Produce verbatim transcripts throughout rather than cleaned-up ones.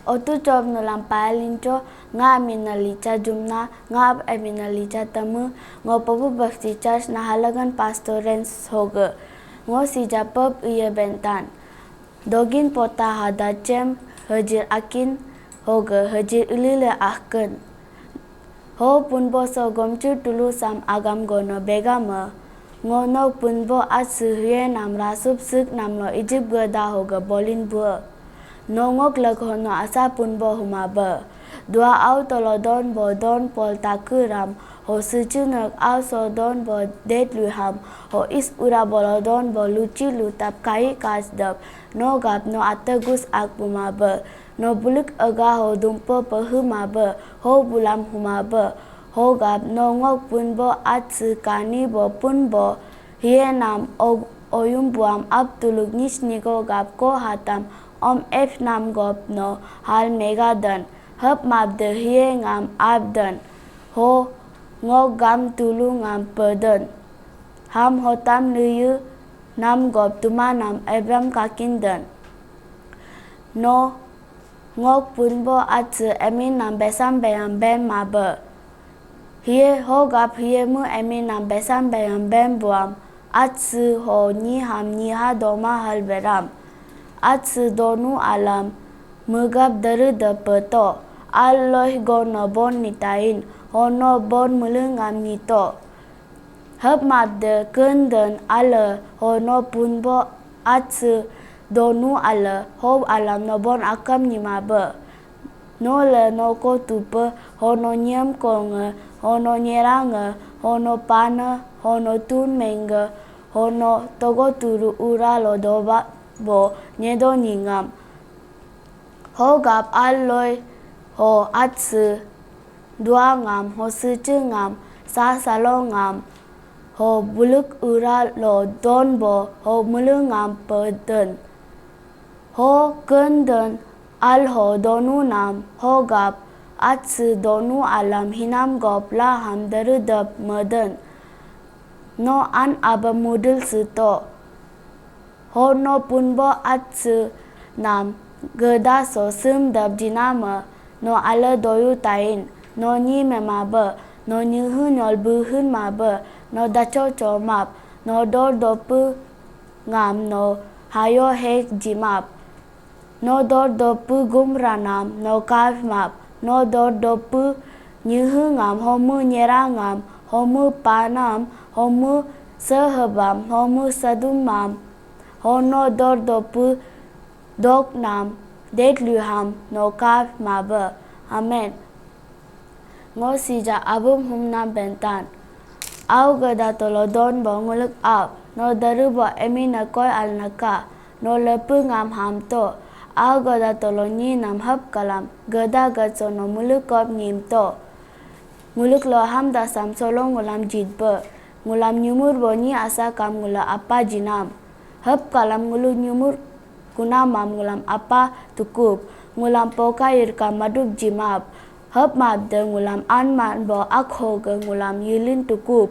Otu job nulam payalincho, nga amina Licha Jumna, nga ab amina Licha Tamu, ngo Pabu Baptist Church Nahalagan Pastor Range hoge. Ngo sija pep iye bentan. Dogin pota hada chem hejir akin hoge hejir ilile ahken. Ho punbo so gomchir tulu sam agam gono begame. Ngo nok punbo atsu hie nam rasup sik namlo Egypt geda hoge bolin bue. No ngok lek hono asa punbo huma be. Dua au tolo don bo don pol taku ram, ho suchu nok au so don bo det lui ham, ho is ura bolo don bo luchi lu tap kai kas dap, no gap no ategus ak puma be. No buluk aga ho dumpo pehu ma be, ho bulam huma be. Ho gap no ngok punbo atsu kani bo punbo, hie nam og oyum buam ap tuluk nis nigo gap ko hatam om ef nam gop no hal mega den. Hep map de hie ngam ap den. Ho ngok gam tulu ngam peden. Ham hotam nuyu nam gop tuma nam ebam kakin den. No ngok punbo atsu emin nam besam beyam ben mabe. Hie ho gap hie mu emin nam besam beyam ben buam. Atsu ho nyi ham nyi ha doma hal beram. Atsu donu alam megap deru de peto. Al loih gono bon nitain, hono bon mulungam nito. Hep map de kenden ale hono punbo atsu donu ale ho alam no bon akam nima be. No le no ko tupe, hono nyem konge, hono nyerange, hono pane, hono tun menge, hono togo turu ura lo doba bo nyedo ningam. Ho gap al loi ho atsu dua ngam, ho suchu ngam, sa salo ngam, ho buluk ura lo don bo, ho mulu ngam peden. Ho kenden al ho donu nam, ho gap atsu donu alam hinam gop la ham deru dep meden. No an aba mudul suto. Ho no punbo atsu nam geda so sum dap jinama, no ale doyu tain, no nyi mema be, no nyihu nyol buhun ma be, no dacho cho map, no dor dopu ngam no hayo hek jimap. No dor dopu gum ranam no kaf map, no dor dopu nyihu ngam homu nyera ngam, homu panam, homu sehebam, homu sadumam, ho no dor dopu dok nam, det luham no kaf mabe. Amen. Ngo sija abum humna bentan. Au gada tolo don bo nguluk ap, no daru bo emi na koi al naka, no lepu ngam ham to. Au gada tolo nyi nam hap kalam, gada gatso no muluk kop nyim to. Nguluk lo ham dasam solo ngulam jitbe. Ngulam nyumur bo nyi asa kam ngula apa jinam. Hap kalam ngulu nyumur kunamam ngulam apa tukup. Ngulam poka irka madup jimap. Hap map de ngulam anman bo akho ge ngulam yilin tukup.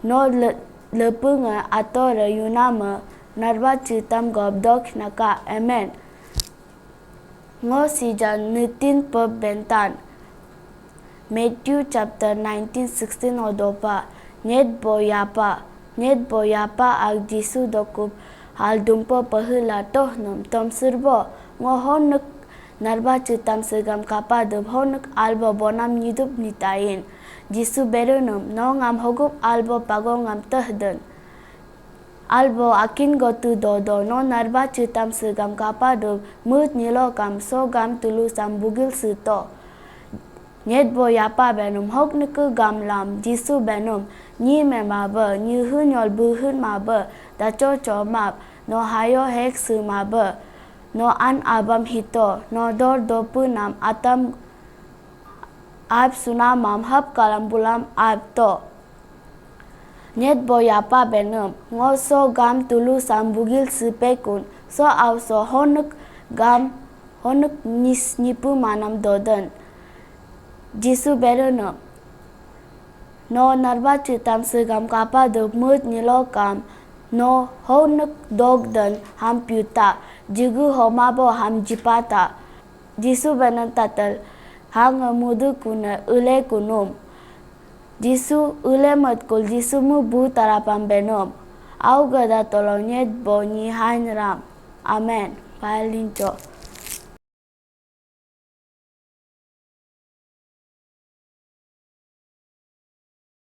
No le-, lepu nge ato re yuname narba chitam gop dok naka. Amen. Ngo sija nitin pep bentan. Matthew chapter nineteen sixteen odopa, nyet bo yapa, nyet bo yapa ak Jisu dokup hal dumpo pahila toh nom tom sirbo, ngo honuk narba chitam segam kapa dub honuk albo bonam nyidup nitain. Jisu berunum, no ngam hogup albo pago ngam teh den. Albo akin gotu dodo no narba chitam segam kapa dub mut nyilo kam so gam tulu sam bugil suto. Nyet bo yapa benum hok neke gam lam Jisu benum nyi me mabe nyi hu nyol bu hun mabe dacho cho map no hayo hek su mabe no an abam hito no dor dopu nam atam ap sunamam hap kalam bulam ap to. Nyet bo yapa benum, ngo so gam tulu sam bugil sipekun, so au so honuk gam, honuk nis nyipu manam doden. Jisu berunum, no narba chitam segam kapa dub mut nyilo kam, no honuk dogden ham piuta, jigu homa bo ham jipata. Jisu benam tatwl, hangv mwwdwq kunv wlv kunum. Jisu wlv mvtkul Jisu mwv bu tarapam benum. Ao gvda tolo nyetbo nyi haanram. Amen. Paya linco.